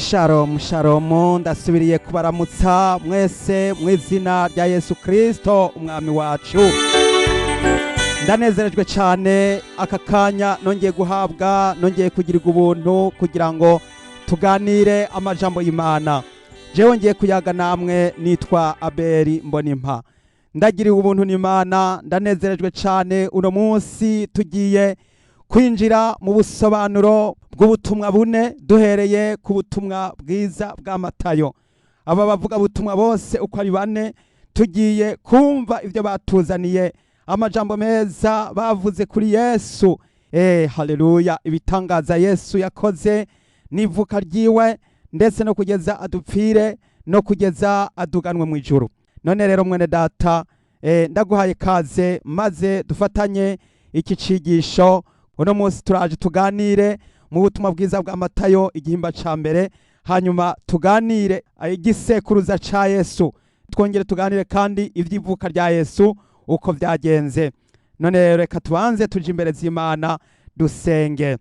Shalom shalom, ndasubiriye kubaramutsa mwese mu izina rya Yesu Kristo umwami wacu. Ndanezerejwe cyane aka kanya nongeye guhabwa, nongeye kugirirwa ubuntu kugira ngo tuganire amajambo y'Imana. Jewe ngiye kuyaga namwe nitwa Abeli Mbonimpa. Ndagiriwe ubuntu n'Imana, ndanezerejwe cyane. Uno munsi tugiye kwinjira mu busobanuro bw'ubutumwa bune, duhereye ku butumwa bwiza bwa Matayo. Aba bavuga butumwa bose uko ari bane, tugiye kumva ibyo batuzaniye, amajambo meza bavuze kuri Yesu. Haleluya! Ibitangaza Yesu yakoze n'ivuka ryiwe, ndetse no kugeza adupfire, no kugeza aduganwe mu ijuru. None rero mwene data, ndaguhaye kaze maze dufatanye iki cigisho. Uno munsi turaje tuganire mu butumwa bwiza bwa Matayo igihimba ca mbere, hanyuma tuganire igisekuruza ca Yesu, twongere tuganire kandi ivy'ivuka rya Yesu uko vyagenze. None rero reka tubanze tuje imbere z'Imana dusenge.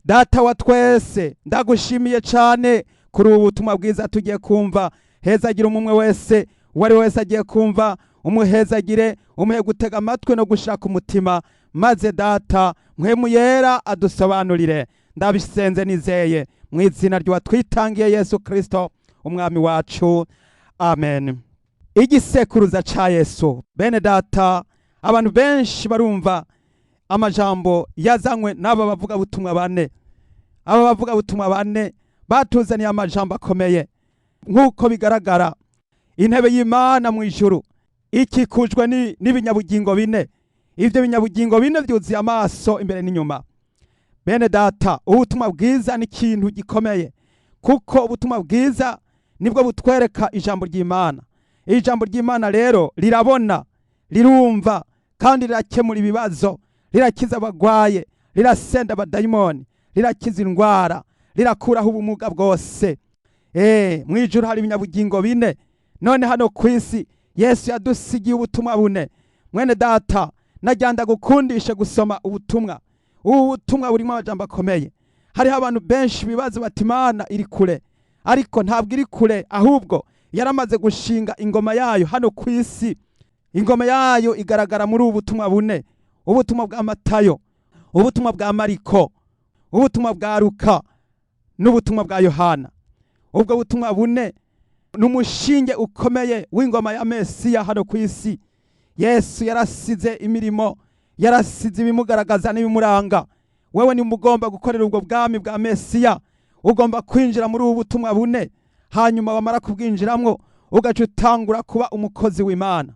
Data wa twese, ndagushimiye cane kuri ubu butumwa bwiza tugiye kumva. Hezagira umwe wese, uwo ari wese agiye kumva, umuhezagire, umuhe gutega amatwi no gushira ku mutima, maze Data Mpwemu Yera adusobanurire. Ndabisenze nizeye mu izina ry'uwatwitangiye Yesu Kristo umwami wacu, amen. Igisekuruza ca Yesu. Bene data, abantu benshi barumva amajambo yazanywe n'aba bavuga butumwa bane. Aba bavuga butumwa bane batuzaniye amajambo akomeye. Nk'uko bigaragara, intebe y'Imana mu ijuru ikikujwe n'ibinyabugingo bine. Ibyo binyabugingo bine byuzuye amaso imbere n'inyuma. Bene data, ubutumwa bwiza ni ikintu gikomeye, kuko ubutumwa bwiza nibwo butwereka ijambo ry'Imana. Ijambo ry'Imana rero rirabona, rirumva, kandi rirakemura ibibazo, rirakiza abagwaye, rirasenda abadayimoni, rirakiza indwara, rirakuraho ubumuga bwose. Mu ijuru hari ibinyabugingo bine. None hano ku isi Yesu yadusigiye ubutumwa bune. Mwene data, nagira ndagukundishe gusoma ubutumwa. Ubu butumwa burimo amajambo akomeye. Hariho abantu benshi bibaza bati Imana iri kure, ariko ntabwo iri kure, ahubwo yaramaze gushinga ingoma yayo hano ku isi. Ingoma yayo igaragara muri ubu butumwa bune: ubutumwa bwa Matayo, ubutumwa bwa Mariko, ubutumwa bwa Luka n'ubutumwa bwa Yohana. Ubwo butumwa bune ni umushinge ukomeye w'ingoma ya Mesiya hano ku isi. Yesu yarasize imirimo, yarasize ibimugaragaza n'ibimuranga. Wewe ni ugomba gukorera ubwo bwami bwa Mesiya, ugomba kwinjira muri ubu butumwa bune, hanyuma wamara kubwinjiramwo ugaca utangura kuba umukozi w'Imana.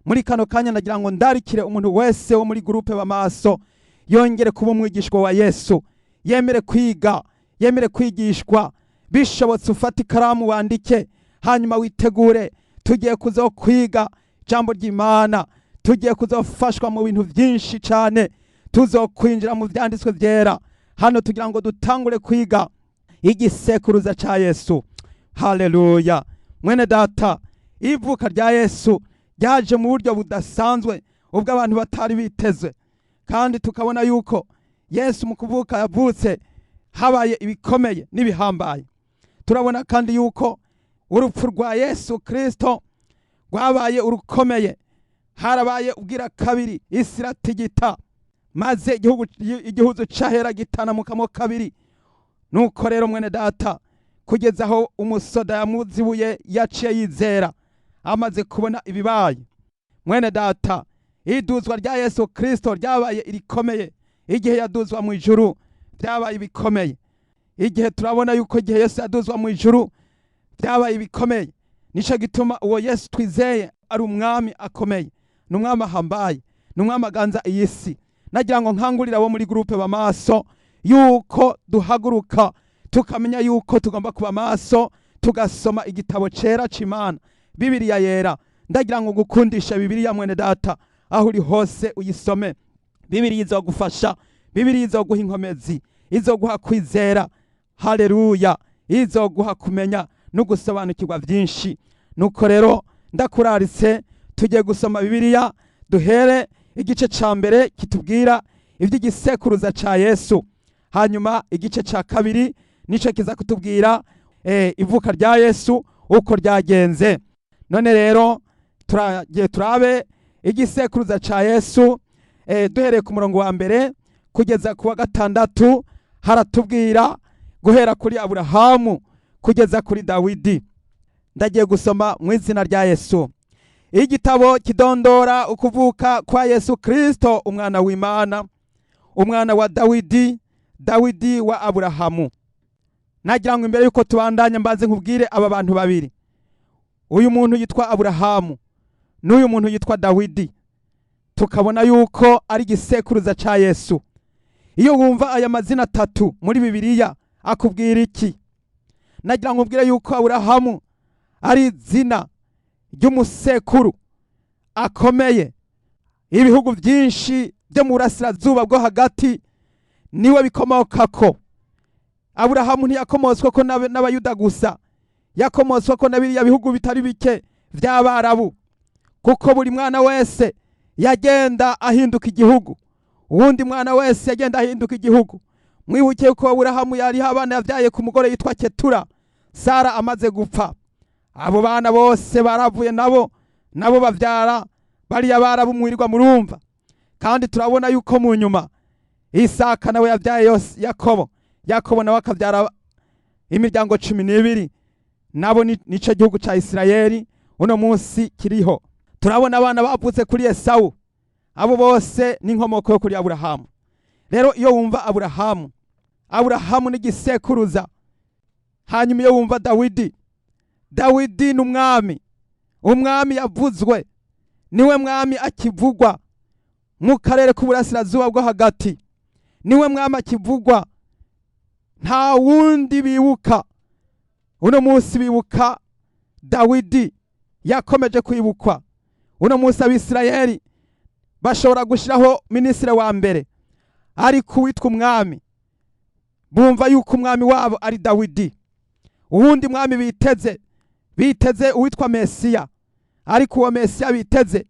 Muri kano kanya ndagira ngo ndarikire umuntu wese wo muri groupe b'amaso yongere kuba umwigishwa wa Yesu, yemere kwiga, yemere kwigishwa. Bishobotse ufate ikaramu wandike, hanyuma witegure. Tugiye kuzo kwiga ijambo ry'Imana, tugiye kuzofashwa mu bintu byinshi cyane, tuzokwinjira mu byanditswe byera hano tugira ngo dutangure kwiga igisekuruza ca Yesu. Haleluya! Mwene data, ivuka rya Yesu ryaje mu buryo budasanzwe, ubwo abantu batari biteze, kandi tukabona yuko Yesu mu kuvuka yavutse habaye ibikomeye n'ibihambaye. Turabona kandi yuko urupfu rwa Yesu Kristo rwabaye urukomeye. Harabaye ubwira kabiri, isi iratigita, maze igihugu igihuzu cahera gitanamukamo kabiri. Nuko rero mwene data, kugeza aho umusoda yamuzibuye yaciye yizera amaze kubona ibibaye. Mwene data, iduzwa rya Yesu Kristo ryabaye irikomeye. Igihe yaduzwa mu ijuru byabaye ibikomeye. Igihe turabona yuko igihe Yesu yaduzwa mu ijuru byabaye ibikomeye. Nico gituma uwo Yesu twizeye ari umwami akomeye, ni umwami ahambaye, ni umwami aganza iyi si. Nagira ngo nkangurire abo muri groupe b'amaso yuko duhaguruka tukamenya yuko tugomba kuba maso, tugasoma igitabo cera c'Imana, Bibiliya Yera. Ndagira ngo gukundisha Bibiliya, mwene data, aho uri hose uyisome. Bibiliya izogufasha, Bibiliya izoguha inkomezi, izoguha kwizera. Haleluya! Izoguha kumenya no gusobanukirwa byinshi. Nuko rero ndakuraritse, tugiye gusoma Bibiliya, duhere igice ca mbere kitubwira iby'igisekuruza ca Yesu, hanyuma igice ca kabiri nico kiza kutubwira Ivuka rya Yesu uko ryagenze. None rero turagiye turabe igisekuruza ca Yesu, duhereye ku murongo wa mbere kugeza ku wa gatandatu. Haratubwira guhera kuri Aburahamu kugeza kuri Dawidi. Ndagiye gusoma mu izina rya Yesu. Igitabo kidondora ukuvuka kwa Yesu Kristo, umwana w'Imana, umwana wa Dawidi, Dawidi wa Aburahamu. Nagira ngo imbere yuko tubandanya mbanze nkubwire aba bantu babiri: uyu muntu yitwa Aburahamu n'uyu muntu yitwa Dawidi, tukabona yuko ari igisekuruza ca Yesu. Iyo wumva aya mazina atatu muri Bibiliya, akubwira iki? Nagira ngo nkubwire yuko Aburahamu ari izina ry'umusekuru akomeye. Ibihugu byinshi byo mu burasirazuba bwo hagati niwe bikomokako. Aburahamu ntiyakomotswe ko n'Abayuda gusa, yakomotswe ko na biriya bihugu bitari bike by'Abarabu, kuko buri mwana wese yagenda ahinduka igihugu, uwundi mwana wese yagenda ahinduka igihugu. Mwibuke ko Aburahamu yariho abana yabyaye ku mugore yitwa Ketura, Sara amaze gupfa. Abo bana bose baravuye, nabo bavyara bariya Barabu mwirirwa murumva. Kandi turabona yuko mu nyuma Isaka nawe yabyaye Yakobo, Yakobo nawe akabyara imiryango 12, nabo nico gihugu ca Isirayeli uno munsi kiriho. Turabona abana bavutse kuri Esawu. Abo bose ni inkomoko yo kuri Aburahamu. Rero iyo wumva Aburahamu, Aburahamu ni igisekuruza. Hanyuma iyo wumva Dawidi, Dawidi ni umwami, umwami yavuzwe, niwe mwami akivugwa mu karere k'uburasirazuba bwo hagati, niwe mwami akivugwa, nta wundi bibuka. Uno munsi bibuka Dawidi, yakomeje kwibukwa. Uno munsi Abisirayeli bashobora gushyiraho minisitiri wa mbere, ariko uwitwa umwami, bumva yuko umwami wabo ari Dawidi. Uwundi mwami biteze uwitwa Mesiya, ariko uwo Mesiya biteze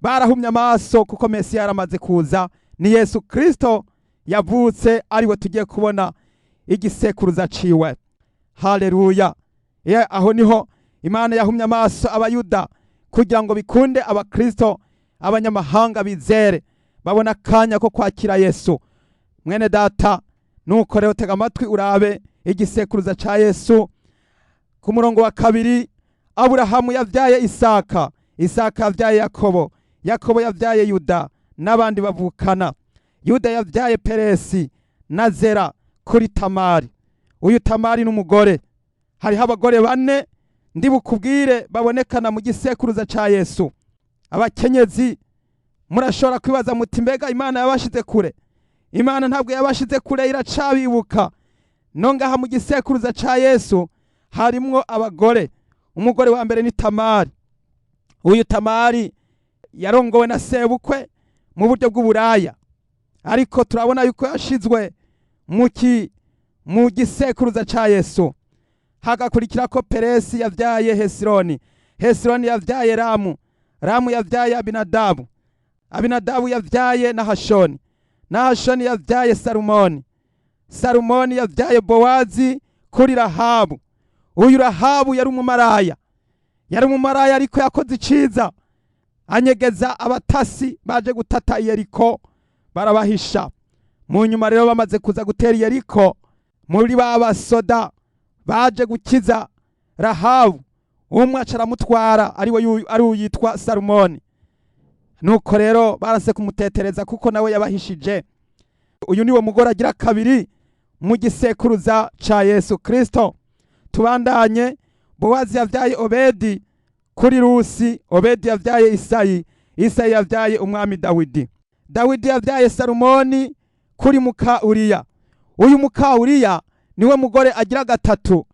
barahumye amaso, kuko Mesiya yaramaze kuza, ni Yesu Kristo yavutse, ariwe tugiye kubona igisekuruza ciwe. Haleluya! Aho niho Imana yahumye amaso Abayuda kugira ngo bikunde Abakristo, abanyamahanga bizere, babona akanya ko kwakira Yesu. Mwene data, nuko rero tega amatwi urabe igisekuruza ca Yesu. Ku murongo wa kabiri: Aburahamu yavyaye Isaka, Isaka yavyaye Yakobo, Yakobo yavyaye Yuda n'abandi bavukana. Yuda yavyaye Peresi na Zera kuri Tamari. Uyu Tamari n'umugore. Hariho abagore bane ndi bukubwire babonekana mu gisekuruza ca Yesu. Abakenyezi, murashobora kwibaza muti: "Mbega Imana yabashize kure?" Imana ntabwo yabashize kure, iracabibuka. No ngaha mu gisekuruza ca Yesu harimwo abagore. Umugore wa mbere ni Tamari. Uyu Tamari yarongowe na sebukwe mu buryo bw'uburaya, ariko turabona yuko yashizwe mu gisekuruza ca Yesu. Hagakurikira ko Peresi yavyaye Hesironi, Hesironi yavyaye Ramu, Ramu yavyaye Abinadabu, Abinadabu yavyaye Nahashoni, Nahashoni yavyaye Salumoni, Salumoni yavyaye Bowazi kuri Rahabu. Uyu Rahabu yari umumaraya, yari umumaraya, ariko yakoze iciza, anyegeza abatasi baje gutata Yeriko, barabahisha. Mu nyuma rero bamaze kuza gutera Yeriko, muri ba basoda baje gukiza Rahabu, umwe aca aramutwara, ari uyitwa Salumoni. Nuko rero barase kumutetereza kuko nawe yabahishije. Uyu niwe mugore agira kabiri mu gisekuruza ca Yesu Kristo. Tubandanye. Bowazi yavyaye Obedi kuri Rusi, Obedi yavyaye Isayi, Isayi yavyaye umwami Dawidi. Dawidi yavyaye Salumoni kuri muka Uriya. Uyu muka Uriya niwe mugore agira gatatu.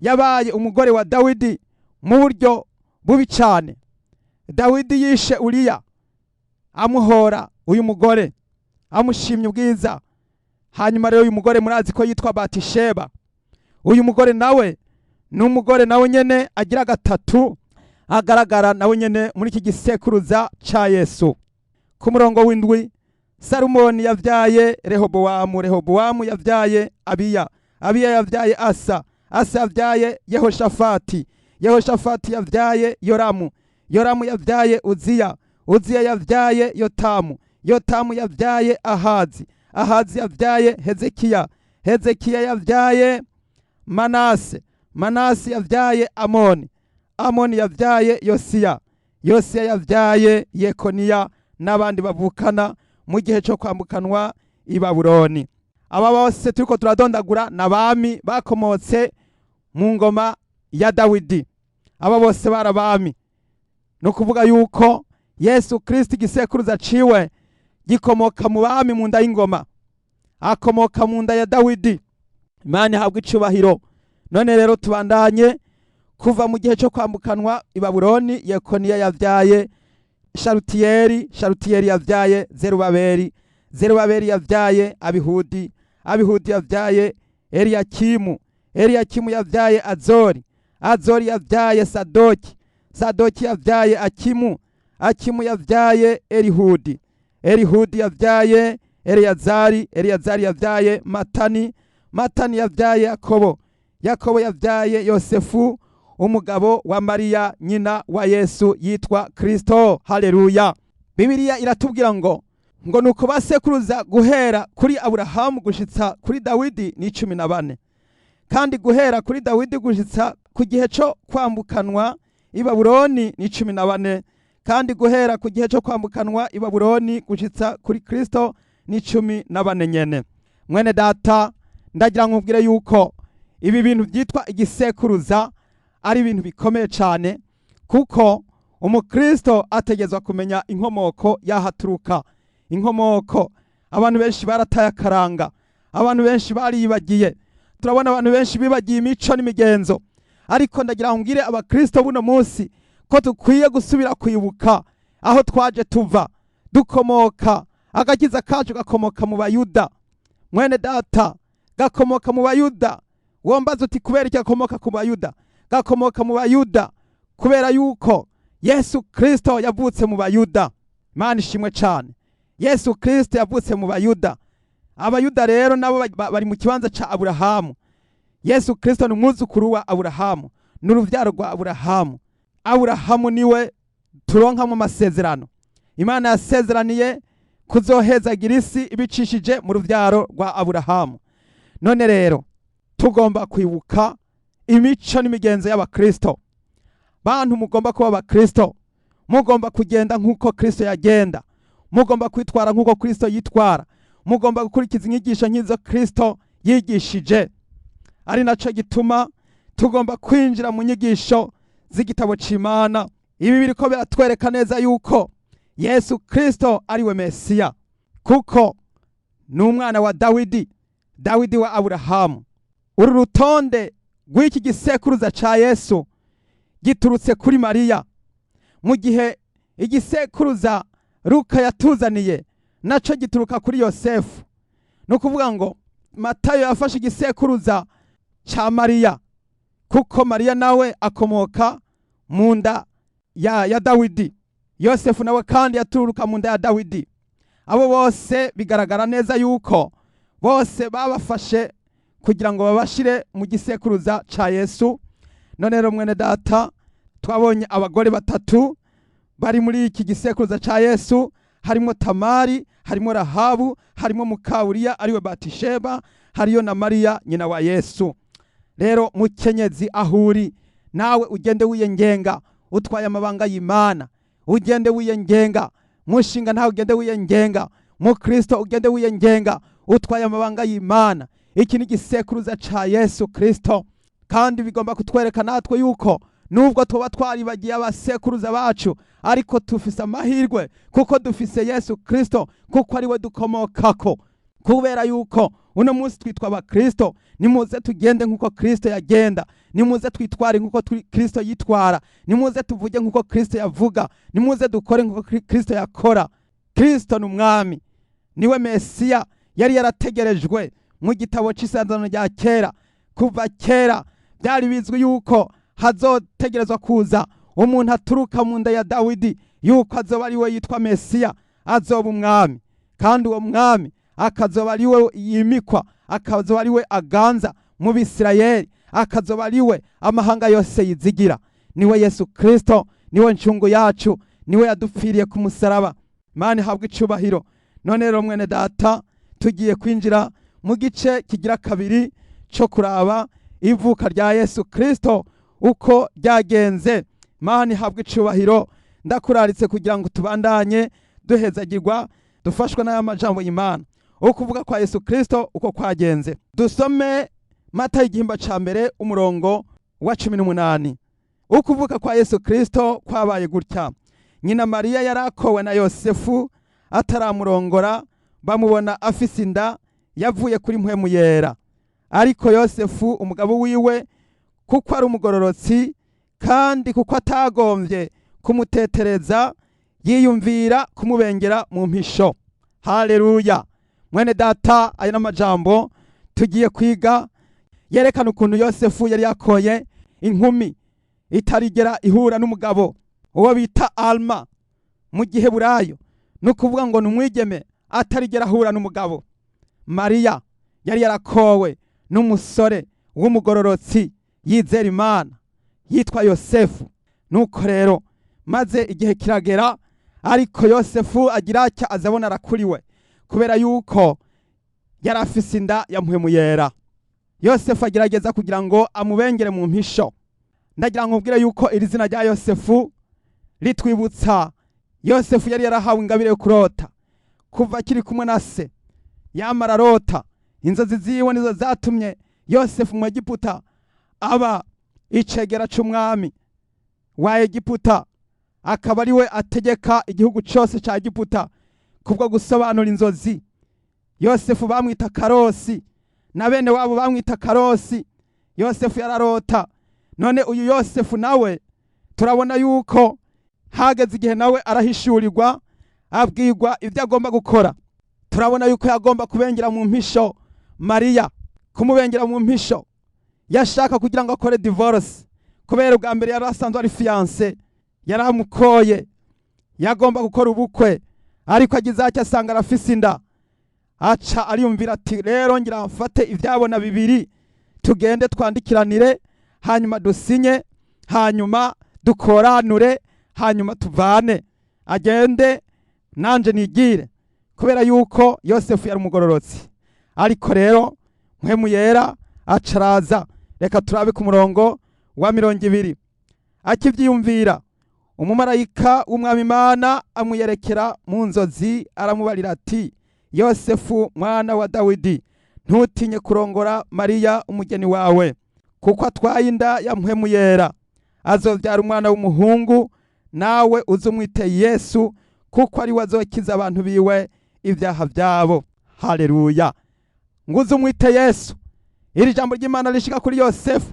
Yabaye umugore wa Dawidi mu buryo bubi cyane. Dawidi yishe Uriya amuhora uyu mugore, amushimye ubwiza. Hanyuma rero uyu mugore murazi ko yitwa Batisheba. Uyu mugore nawe ni umugore nawe nyene agira gatatu agaragara nawe nyene muri iki gisekuruza ca Yesu. Ku murongo w'indwi: Salumoni yavyaye Rehobowamu, Rehobowamu yavyaye Abiya, Abiya yavyaye Asa. Asa yavyaye Yehoshafati. Yehoshafati yavyaye Yoramu. Yoramu yavyaye Uziya. Uziya yavyaye Yotamu. Yotamu yavyaye Ahazi. Ahazi yavyaye Hezekiya. Hezekiya yavyaye Manase. Manase yavyaye Amoni. Amoni yavyaye Yosiya. Yosiya yavyaye Yekoniya n'abandi bavukana mu gihe cyo kwambukanwa i Babuloni. Aba bose turiko turadondagura n'abami bakomotse mu ngoma ya Dawidi. Aba bose barabami. Ni ukuvuga yuko Yesu Kristo igisekuruza ciwe gikomoka mu bami, mu nda y'ingoma, akomoka mu nda ya Dawidi. Imana ihabwa icubahiro. None rero tubandanye. Kuva mu gihe cyo kwambukanwa i Babuloni, Yekoniya yavyaye Sharutiyeri. Sharutiyeri yavyaye Zerubabeli. Zerubabeli yavyaye Abihudi. Abihudi yavyaye Eliyakimu. Eliyakimu yavyaye Azori. Azori yavyaye Sadoki. Sadoki yavyaye Akimu. Akimu yavyaye Elihudi. Elihudi yavyaye Eleyazari. Eleyazari yavyaye Matani. Matani yavyaye Yakobo. Yakobo yavyaye Yosefu, umugabo wa Mariya, nyina wa Yesu yitwa Kristo. Haleluya! Bibiliya iratubwira ngo nuko basekuruza guhera kuri Aburahamu gushitsa kuri Dawidi ni 14, kandi guhera kuri Dawidi gushitsa ku gihe cyo kwambukanwa i Babuloni ni 14, kandi guhera ku gihe cyo kwambukanwa i Babuloni gushitsa kuri Kristo ni 14 nyene. Mwene data, ndagira nkubwire yuko ibi bintu byitwa igisekuruza ari ibintu bikomeye cyane, kuko umukristo ategezwa kumenya inkomoko y'ahaturuka. Inkomoko, abantu benshi barataye akaranga, abantu benshi bariyibagiye. Turabona abantu benshi bibagiye imico n'imigenzo, ariko ndagira ngo mbwire abakristo buno munsi ko dukwiye gusubira kwibuka aho twaje tuva, dukomoka. Agakiza kacu gakomoka mu Bayuda, mwene data, gakomoka mu Bayuda. Wombaza uti: "Kubera iki gakomoka ku Bayuda?" Gakomoka mu Bayuda kubera yuko Yesu Kristo yavutse mu Bayuda. Imana ishimwe cyane. Yesu Kristo yavutse mu Bayuda. Abayuda rero nabo bari mu kibanza ca Aburahamu. Yesu Kristo ni umwuzukuru wa Aburahamu, ni uruvyaro rwa Aburahamu. Aburahamu niwe turonkamo amasezerano. Imana yasezeraniye kuzohezagira isi ibicishije mu ruvyaro rwa Aburahamu. None rero tugomba kwibuka imico n'imigenzo y'abakristo. Bantu mugomba kuba abakristo, mugomba kugenda nk'uko Kristo yagenda, mugomba kwitwara nk'uko Kristo yitwara, mugomba gukurikiza inyigisho nk'izo Kristo yigishije. Ari naco gituma tugomba kwinjira mu nyigisho z'igitabo c'Imana. Ibi biriko biratwereka neza yuko Yesu Kristo ari we Mesiya, kuko ni umwana wa Dawidi, Dawidi wa Aburahamu. Uru rutonde rw'iki gisekuruza ca Yesu giturutse kuri Mariya, mu gihe igisekuruza Luka yatuzaniye naco gituruka kuri Yosefu. Ni ukuvuga ngo Matayo yafashe igisekuruza ca Mariya, kuko Mariya nawe akomoka mu nda ya Dawidi. Yosefu nawe kandi yaturuka mu nda ya Dawidi. Abo bose bigaragara neza yuko bose babafashe kugira ngo babashire mu gisekuruza ca Yesu. None rero, mwene data, twabonye abagore batatu bari muri iki gisekuruza ca Yesu: harimo Tamari, harimo Rahabu, harimo mukawuriya ariwe Batisheba, hariyo na Mariya nyina wa Yesu. Rero mukenyezi, ahuri nawe ugende wiyengenga, utwaye amabanga y'Imana, ugende wiyengenga. Mushinga ntawe, ugende wiyengenga. Mukristo, ugende wiyengenga, utwaye amabanga y'Imana. Iki ni igisekuruza ca Yesu Kristo, kandi bigomba kutwereka natwe yuko nubwo tuba twaribagiye abasekuruza bacu, ariko tufise amahirwe kuko dufise Yesu Kristo, kuko ari we dukomokako. Kubera yuko uno munsi twitwa abakristo, nimuze tugende nk'uko Kristo yagenda, nimuze twitware nk'uko Kristo yitwara, nimuze tuvuge nk'uko Kristo yavuga, nimuze dukore nk'uko Kristo yakora. Kristo ni umwami, niwe Mesiya yari yarategerejwe mu gitabo c'Isezerano rya Kera. Kuva kera byari bizwi yuko hazotegerezwa kuza umuntu aturuka mu nda ya Dawidi, yuko azoba ari we yitwa Mesiya, azoba umwami, kandi uwo mwami akazoba ari we yimikwa, akazoba ari we aganza mu mu Bisirayeli, akazoba ariwe amahanga yose yizigira. Niwe Yesu Kristo, niwe ncungu yacu, niwe yadupfiriye ku musaraba. Imana ihabwa icubahiro. None rero mwene data, tugiye kwinjira mu gice kigira kabiri cyo kuraba ivuka rya Yesu Kristo uko ryagenze. Imana ihabwa icubahiro. Ndakuraritse kugira ngo tubandanye duhezagirwa, dufashwe n'aya majambo y'Imana, ukuvuga kwa Yesu Kristo uko kwagenze. Dusome Matayo igihimba ca mbere, umurongo wa 18. Ukuvuka kwa Yesu Kristo kwabaye gutya: nyina Mariya yarakowe na Yosefu, ataramurongora bamubona afise inda yavuye kuri Mpwemu Yera. Ariko Yosefu umugabo wiwe, kuko ari umugororotsi kandi kuko atagombye kumutetereza, yiyumvira kumubengera mu mpisho. Haleluya! Mwene data, aya n'amajambo tugiye kwiga yerekana ukuntu Yosefu yari yakoye inkumi itarigera ihura n'umugabo, uwo bita Alma mu Giheburayo. Ni ukuvuga ngo ni umwigeme atarigera ahura n'umugabo. Mariya yari yarakowe n'umusore w'umugororotsi yizera Imana yitwa Yosefu. Nuko rero maze igihe kiragera, ariko Yosefu agira atya azabona arakuriwe, kubera yuko yari afise inda ya Mpwemu Yera. Yosefu agerageza kugira ngo amubengere mu mpisho. Ndagira ngo ubwire yuko iri zina rya Yosefu ritwibutsa Yosefu yari yarahawe ingabire yo kurota kuva akiri kumwe na se, yamara arota. Inzozi ziwe nizo zatumye Yosefu mu Egiputa aba icegera c'umwami wa Egiputa, akaba ariwe ategeka igihugu cyose cya Egiputa kubwo gusobanura inzozi. Yosefu bamwita Karosi, na bene wabo bamwita Karosi. Yosefu yararota. None uyu Yosefu nawe turabona yuko hageze igihe nawe arahishurirwa, abwirwa ibyo agomba gukora. Turabona yuko yagomba kubengera mu mpisho Mariya. Kumubengera mu mpisho, yashaka kugira ngo akore divorce, kubera ubwa mbere yari asanzwe ari fiancé, yaramukoye, yagomba gukora ubukwe. Ariko agize atya asanga arafise inda, aca ariyumvira ati: "Rero ngira mfate ibyabona bibiri, tugende twandikiranire, hanyuma dusinye, hanyuma dukoranure, hanyuma tuvane, agende nanje nigire." Kubera yuko Yosefu yari umugororotsi. Ariko rero Mpwemu Yera acaraza. Reka turabe ku murongo wa 20. Akivyiyumvira, umumarayika w'Umwami Imana amuyerekera mu nzozi, aramubarira ati: "Yosefu mwana wa Dawidi, ntutinye kurongora Mariya umugeni wawe, kuko atwaye inda ya Mpwemu Yera. Azovyara umwana w'umuhungu, nawe uzumwite Yesu, kuko ari we azokiza abantu biwe ibyaha byabo." Haleluya! Ngo uzumwite Yesu. Iri jambo ry'Imana rishika kuri Yosefu.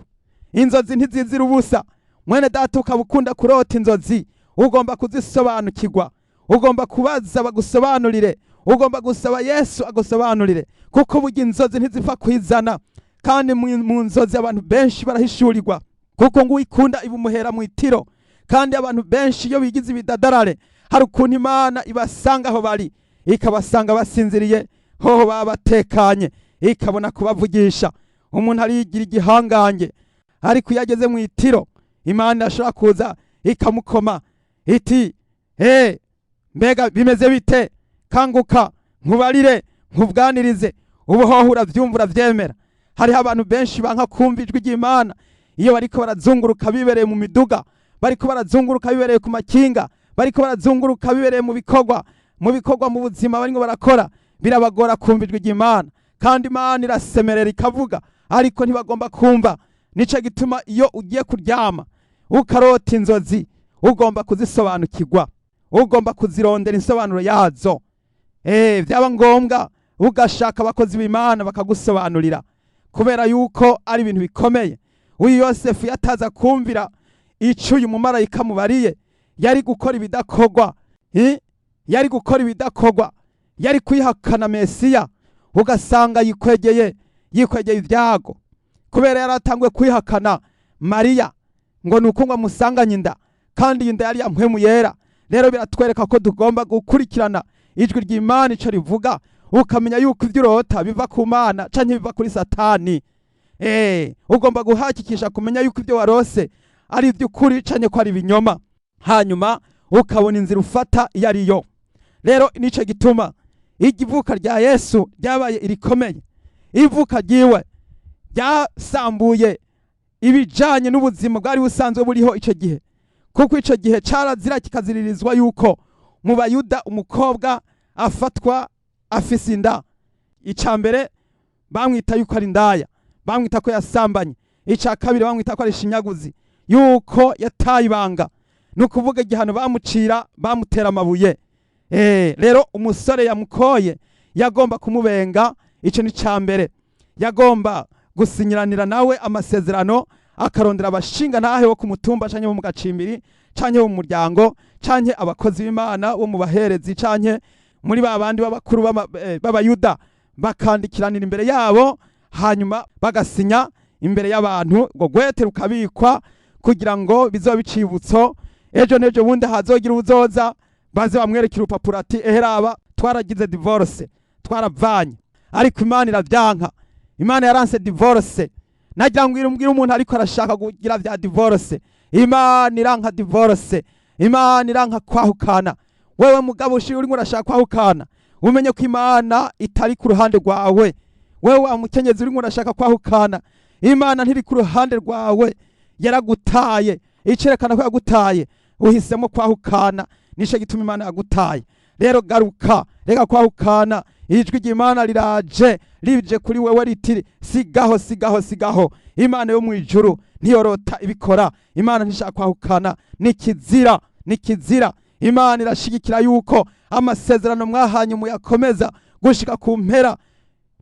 Inzozi ntizizira ubusa. Mwene data, ukaba ukunda kurota inzozi, ugomba kuzisobanukirwa, ugomba kubaza bagusobanurire, ugomba gusaba Yesu agusobanurire, kuko burya inzozi ntizipfa kwizana. Kandi mu nzozi abantu benshi barahishurirwa, kuko ngo uyikunda ibumuhera mu itiro. Kandi abantu benshi iyo bigize ibidadarare, hari ukuntu Imana ibasanga aho bari, ikabasanga basinziriye, hoho baba batekanye, ikabona kubavugisha. Umuntu arigira igihangange, ariko iyo ageze mu itiro, Imana irashobora kuza ikamukoma iti: "Hey, mbega bimeze bite? Kanguka nkubarire, nkubwanirize." Ubu hoho uravyumva, uravyemera. Hariho abantu benshi banka kumva ijwi ry'Imana iyo bariko barazunguruka bibereye mu miduga, bariko barazunguruka bibereye ku makinga, bariko barazunguruka bibereye mu bikorwa, mu buzima bariko barakora. Birabagora kumva ijwi ry'Imana. Kandi Imana irasemerera ikavuga, ariko ntibagomba kumva. Nico gituma iyo ugiye kuryama ukarota inzozi, ugomba kuzisobanukirwa, ugomba kuzirondera insobanuro yazo. Byaba ngombwa ugashaka abakozi b'Imana bakagusobanurira, kubera yuko ari ibintu bikomeye. Uyu Yosefu yataza kumvira ico uyu mumarayika mubariye, yari gukora ibidakorwa. Yari gukora ibidakorwa, yari kwihakana Mesiya, ugasanga yikwegeye ibyago, kubera yari atanguye kwihakana Mariya ngo ni uko ngo amusanganye inda, kandi iyi nda yari yampwemu Yera. Rero biratwereka ko tugomba gukurikirana ijwi ry'Imana ico rivuga, ukamenya yuko ivyo urota biva ku Mana canke biva kuri Satani. Ugomba guhakikisha kumenya yuko ibyo warose ari iby'ukuri canke ko ari ibinyoma, hanyuma ukabona inzira ufata iyo ariyo. Rero nico gituma ivuka rya Yesu ryabaye irikomeye. Ivuka ryiwe ryasambuye ibijanye n'ubuzima bwari busanzwe buriho ico gihe, kuko ico gihe carazira kikaziririzwa yuko mu Bayuda umukobwa afatwa afise inda. Ica mbere bamwita yuko ari indaya, bamwita ko yasambanye. Ica kabiri bamwita ko ari shinyaguzi, yuko yataye ibanga. Ni ukuvuga igihano bamucira, bamutera amabuye. Rero umusore yamukoye yagomba kumubenga. Ico ni ca mbere. Yagomba gusinyiranira nawe amasezerano, akarondera abashinga ntahe wo ku mutumba canke bo mu gacimbiri canke bo mu muryango canke abakozi b'Imana bo mu baherezi canke muri ba bandi b'abakuru b'Abayuda, bakandikiranira imbere yabo, hanyuma bagasinya imbere y'abantu. Ngo gwete rukabikwa kugira ngo bizobe icibutso ejo n'ejo bundi hazogira uzoza, baze bamwereke urupapuro ati: "Eheraba, twaragize divorce, twaravanye." Ariko Imana iravyanka. Imana yaranse divorce. Nagira ngo umbwire umuntu ariko arashaka kugira vya divorce. Imana iranka divorce, Imana iranka kwahukana. Wewe mugabo ushiri urimo urashaka kwahukana, umenye ko Imana itari ku ruhande rwawe. Wewe wa mukenyezi urimo urashaka kwahukana, Imana ntiri ku ruhande rwawe, yaragutaye. Icerekana ko yagutaye, uhisemo kwahukana, nico gituma Imana yagutaye. Rero garuka, reka kwahukana. Ijwi ry'Imana riraje, rije kuri wewe riti: "Sigaho, sigaho, sigaho." Imana yo mu ijuru ntiyorota ibikora. Imana ntishaka kwahukana, nikizira, nikizira. Imana irashigikira yuko amasezerano mwahanye muyakomeza gushika ku mpera.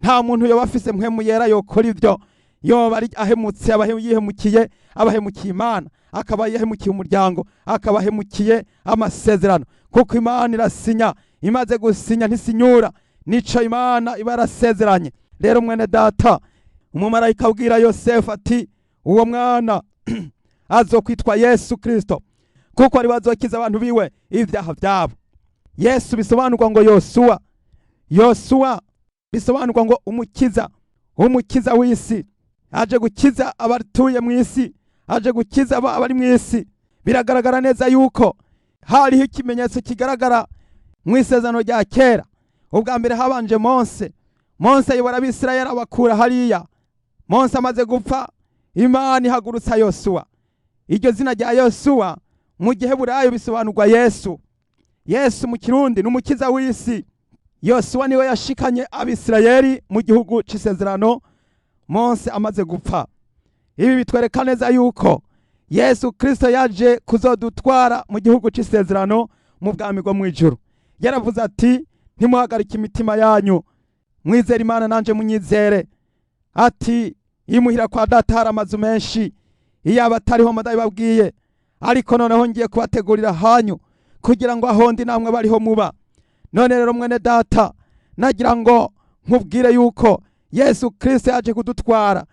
Nta muntu yoba afise Mpwemu Yera yokora ivyo. Yoba ari ahemutse, aba yihemukiye, abahemukiye Imana, akaba yahemukiye umuryango, akaba ahemukiye amasezerano, kuko Imana irasinya. Imaze gusinya ntisinyura. Nico Imana iba yarasezeranye. Rero mwene data, umumarayika abwira Yosefu ati: "Uwo mwana azokwitwa Yesu Kristo, kuko ari bazokiza abantu biwe ibyaha byabo." Yesu bisobanurwa ngo Yosuwa. Yosuwa bisobanurwa ngo umukiza, umukiza w'isi. Aje gukiza abatuye mu isi, aje gukiza abari mu isi. Biragaragara neza yuko hariho ikimenyetso kigaragara mu Isezerano rya Kera. Ubwa mbere habanje Mose. Mose ayobora Abisirayeli, abakura hariya. Mose amaze gupfa, Imana ihagurutsa Yosuwa. Iryo zina rya Yosuwa mu Giheburayo bisobanurwa Yesu. Yesu mu Kirundi ni umukiza w'isi. Yosuwa niwe yashikanye Abisirayeli mu gihugu c'isezerano Mose amaze gupfa. Ibi bitwereka neza yuko Yesu Kristo yaje kuzodutwara mu gihugu c'isezerano, mu bwami bwo mu ijuru. Yaravuze ati: "Ntimuhagarike imitima yanyu, mwizere Imana, nanje munyizere." Ati: "Imuhira kwa Data hari amazu menshi, iyo atariho ndabibabwiye, ariko noneho ngiye kubategurira hanyu, kugira ngo aho ndi namwe bariho muba." None rero mwene data, nagira ngo nkubwire yuko Yesu Kristo yaje kudutwara.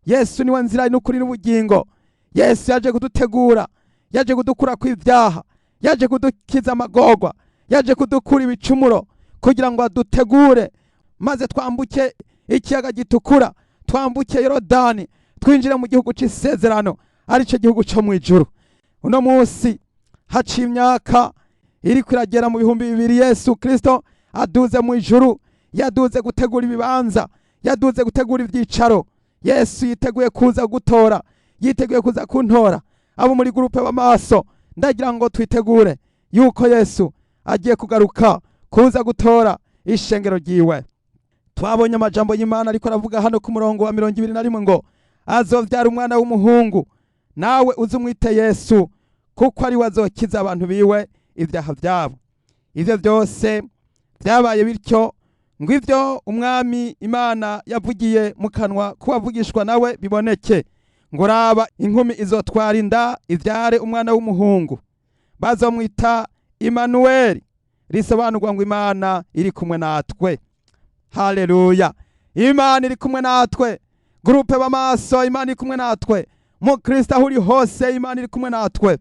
Yesu niwe nzira n'ukuri n'ubugingo. Yesu yaje kudutegura, yaje kudukura ku ibyaha, yaje kudukiza amagorwa, yaje kudukura ibicumuro, kugira ngo adutegure maze twambuke ikiyaga gitukura, twambuke Yorodani, twinjire mu gihugu c'isezerano, aricyo gihugu cyo mu ijuru. Uno munsi haciye imyaka iri kwiragera mu 2000 Yesu Kristo aduze mu ijuru. Yaduze gutegura ibibanza, yaduze gutegura ibyicaro. Yesu yiteguye kuza gutora, yiteguye kuza kuntora. Abo muri groupe b'amaso, ndagira ngo twitegure yuko Yesu agiye kugaruka kuza gutora ishengero ryiwe. Twabonye amajambo y'Imana ariko aravuga hano ku murongo wa 21 ngo: "Azovyara umwana w'umuhungu, nawe uze umwite Yesu, kuko ari we azokiza abantu biwe ibyaha byabo." Ivyo byose byabaye bityo ngo ivyo Umwami Imana yavugiye mu kanwa k'uwavugishwa nawe biboneke, ngo: "Raba, inkumi izotwara inda, ivyare umwana w'umuhungu, bazomwita Imanuweli," risobanurwa ngo Imana iri kumwe natwe. Haleluya! Imana iri kumwe natwe. Groupe b'amaso, Imana iri kumwe natwe. Mu Kristo aho uri hose, Imana iri kumwe natwe.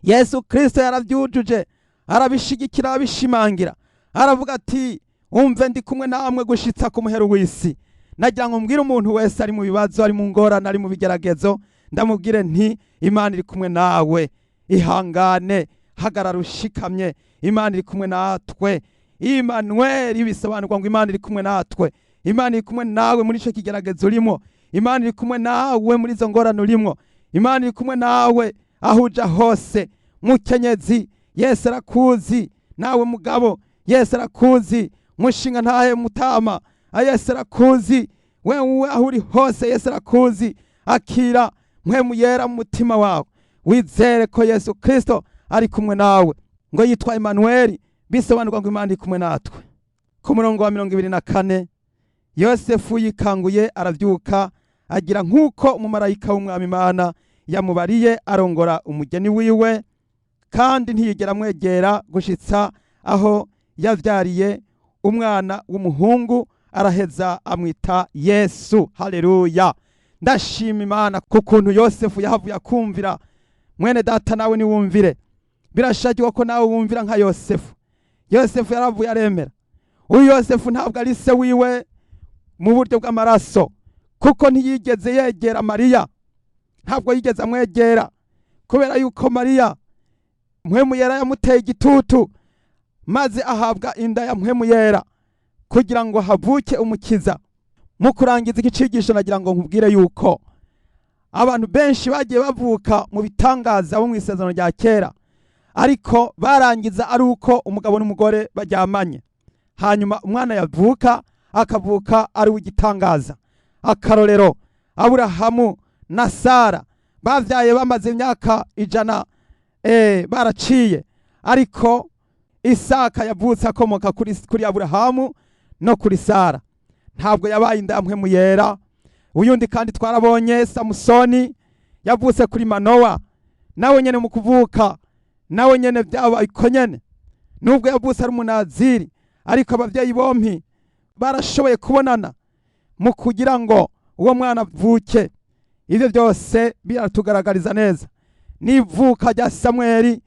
Yesu Kristo yarabyujuje, arabishigikira, arabishimangira, aravuga ati: "Umve, ndi kumwe namwe gushitsa ku muhero w'isi." Nagira ngo mbwire umuntu wese ari mu bibazo, ari mu ngorane, ari mu bigeragezo, ndamubwire nti Imana iri kumwe nawe, ihangane, hagarara ushikamye, Imana iri kumwe natwe. Immanuel bisobanurwa ngo Imana iri kumwe natwe. Imana iri kumwe nawe muri ico kigeragezo urimo, Imana iri kumwe nawe muri izo ngorane urimo, Imana iri kumwe nawe aho uja hose. Mukenyezi, Yesu arakuzi. Nawe mugabo, Yesu arakuzi. Mushinga ntahe mutama, Yesu arakuzi. Wewe aho uri hose, Yesu arakuzi. Akira Mpwemu Yera mu mutima wawe, wizere ko Yesu Kristo ari kumwe nawe. Ngo yitwa Emmanuel, bisobanurwa ngo Imana iri kumwe natwe. Ku murongo wa 24, Yosefu yikanguye aravyuka, agira nk'uko umumarayika w'Umwami Imana yamubariye, arongora umugeni wiwe, kandi ntiyigera amwegera gushitsa aho yavyariye umwana w'umuhungu, araheza amwita Yesu. Haleluya! Ndashima Imana ku kuntu Yosefu yahavuye akumvira. Mwene data, nawe niwumvire, birashakirwa ko nawe wumvira nka Yosefu. Yosefu yaravuye aremera. Uyu Yosefu ntabwo ari se wiwe mu buryo bw'amaraso, kuko ntiyigeze yegera Mariya, ntabwo yigeze amwegera, kubera yuko Mariya Mpwemu Yera yamuteye igitutu, maze ahabwa inda ya Mpwemu Yera kugira ngo havuke umukiza. Mu kurangiza iki cigisho, nagira ngo nkubwire yuko abantu benshi bagiye bavuka mu bitangaza bo mu Isezerano rya Kera, ariko barangiza ari uko umugabo n'umugore baryamanye, hanyuma umwana yavuka akavuka ari uw'igitangaza. Akarorero, Aburahamu na Sara bavyaye bamaze imyaka 100 baraciye, ariko Isaka yavutse akomoka kuri Aburahamu no kuri Sara, ntabwo yabaye inda ya Mpwemu Yera. Uyundi kandi twarabonye Samusoni yavutse kuri Manowa, nawe nyene mu kuvuka nawe nyene byabaye uko nyene, nubwo yavutse ari umunaziri, ariko abavyeyi bompi barashoboye kubonana mu kugira ngo uwo mwana avuke. Ivyo byose biratugaragariza neza n'ivuka rya Samweli.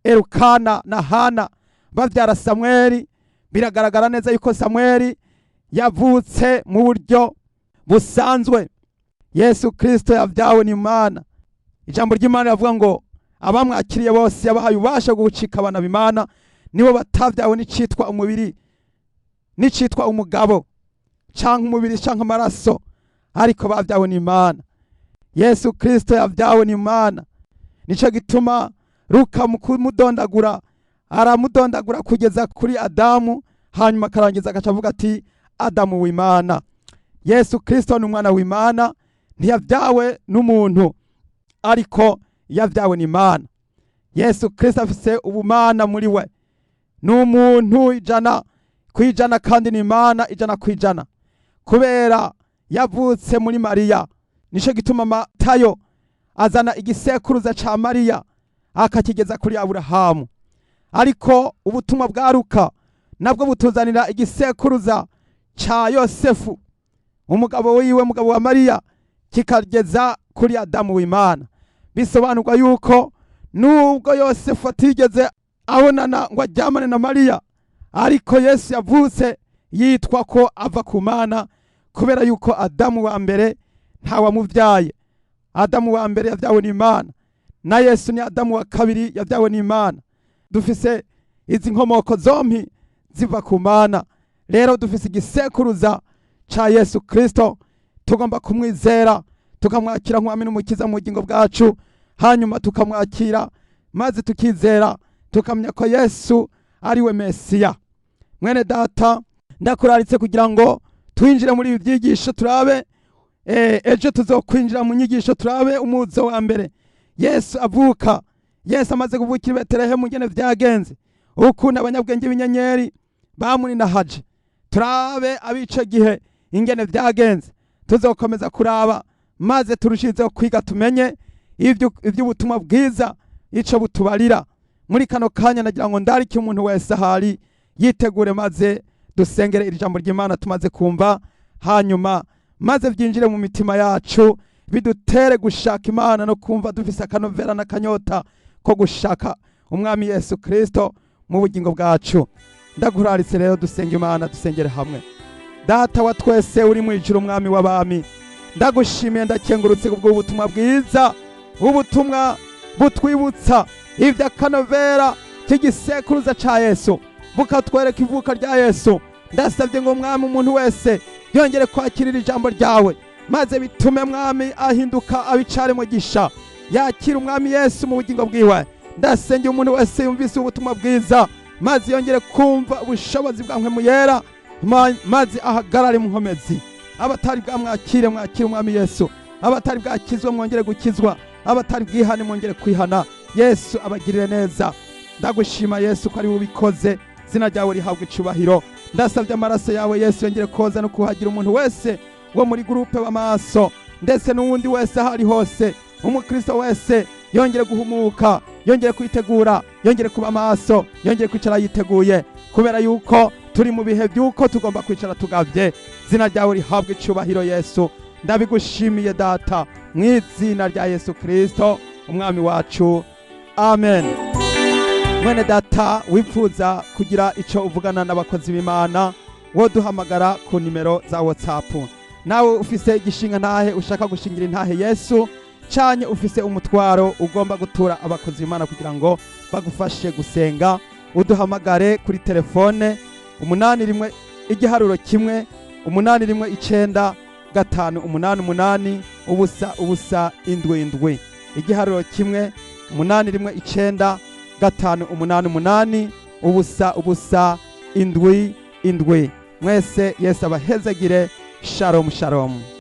Elukana na Hana bavyara Samweli, biragaragara neza yuko Samweli yavutse mu buryo busanzwe. Yesu Kristo yavyawe n'Imana. Ijambo ry'Imana rivuga ngo abamwakiriye bose yabahaye ububasha bwo gucika abana b'Imana, nibo batavyawe n'icitwa umubiri, n'icitwa umugabo, canke umubiri canke amaraso, ariko bavyawe n'Imana. Yesu Kristo yavyawe n'Imana. Nico gituma Luka mu kumudondagura aramudondagura kugeza kuri Adamu, hanyuma akarangiza agaca avuga ati Adamu w'Imana. Yesu Kristo ni umwana w'Imana, ntiyavyawe n'umuntu, ariko yavyawe n'Imana. Yesu Kristo afise ubumana muri we, ni umuntu 100% kandi ni Imana 100%, kubera yavutse muri Mariya. Nico gituma Matayo azana igisekuruza ca Mariya akakigeza kuri Aburahamu, ariko ubutumwa bwa Luka nabwo butuzanira igisekuruza ca Yosefu, umugabo wiwe, umugabo wa Mariya, kikageza kuri Adamu w'Imana. Bisobanurwa yuko nubwo Yosefu atigeze abonana ngo aryamane na Mariya, ariko Yesu yavutse yitwa ko ava ku Mana, kubera yuko Adamu wa mbere ntawamuvyaye. Adamu wa mbere yavyawe n'Imana, na Yesu ni Adamu wa kabiri yavyawe n'Imana. Dufise izi nkomoko zompi ziva ku Mana. Rero dufise igisekuruza ca Yesu Kristo, tugomba kumwizera, tukamwakira nk'umwami n'umukiza mu bugingo bwacu, hanyuma tukamwakira maze tukizera, tukamenya ko Yesu ari we Mesiya. Mwene data, ndakuraritse kugira ngo twinjire muri ibi byigisho, turabe ejo tuzokwinjira mu nyigisho, turabe umuzo wa mbere, Yesu avuka, Yesu amaze kuvukira i Betelehemu, ingene vyagenze, ukuntu abanyabwenge b'inyenyeri bamuninahaje, turabe abico gihe ingene vyagenze. Tuzokomeza kuraba maze turushizeho kwiga, tumenye ivy'ubutumwa bwiza ico butubarira. Muri kano kanya nagira ngo ndarike umuntu wese ahari yitegure, maze dusengere iri jambo ry'Imana tumaze kumva, hanyuma maze byinjire mu mitima yacu, bidutere gushaka Imana no kumva dufise akanovera n'akanyota ko gushaka Umwami Yesu Kristo mu bugingo bwacu. Ndaguraritse rero dusenga Imana, dusengere hamwe. Data wa twese uri mu ijuru, Umwami w'abami, ndagushimiye, ndakengurutse kubw'ubutumwa bwiza, ubutumwa butwibutsa ivy'akanovera k'igisekuruza ca Yesu, bukatwereka ivuka rya Yesu. Ndasabye ngo, Mwami, umuntu wese yongere kwakirira ijambo ryawe, maze bitume, Mwami, ahinduka abicare mugisha, yakira Umwami Yesu mu bugingo bwiwe. Ndasengera umuntu wese yumvise ubutumwa bwiza, maze yongere kumva ubushobozi bwa Mpwemu Yera, maze ahagarare mu nkomezi. Abatari bwamwakire, mwakire Umwami Yesu. Abatari bwakizwa, mwongere gukizwa. Abatari bwihane, mwongere kwihana. Yesu abagirire neza. Ndagushima Yesu ko ari we ubikoze, izina ryawe rihabwa icubahiro. Ndasabye amaraso yawe Yesu yongere koza no kuhagira umuntu wese wo muri groupe w'amaso, ndetse n'uwundi wese aho ari hose. Umukristo wese yongere guhumuka, yongere kwitegura, yongere kuba amaso, yongere kwicara yiteguye, kubera yuko turi mu bihe by'uko tugomba kwicara tugavye. Izina ryawe rihabwa icubahiro Yesu. Ndabigushimiye Data, mu izina rya Yesu Kristo Umwami wacu, amen. Mwene data wifuza kugira icyo uvugana n'abakozi b'Imana, wo duhamagara ku nimero za WhatsApp. Nawe ufise igishinga ntahe ushaka gushingira intahe Yesu, canke ufise umutwaro ugomba gutura abakozi b'Imana kugira ngo bagufashe gusenga, uduhamagare kuri telefone 81 igiharuro 1 819 588 0 0 7 7, igiharuro 1 819 588 0 0 7 7. Mwese Yesu abahezagire. Shalom, shalom.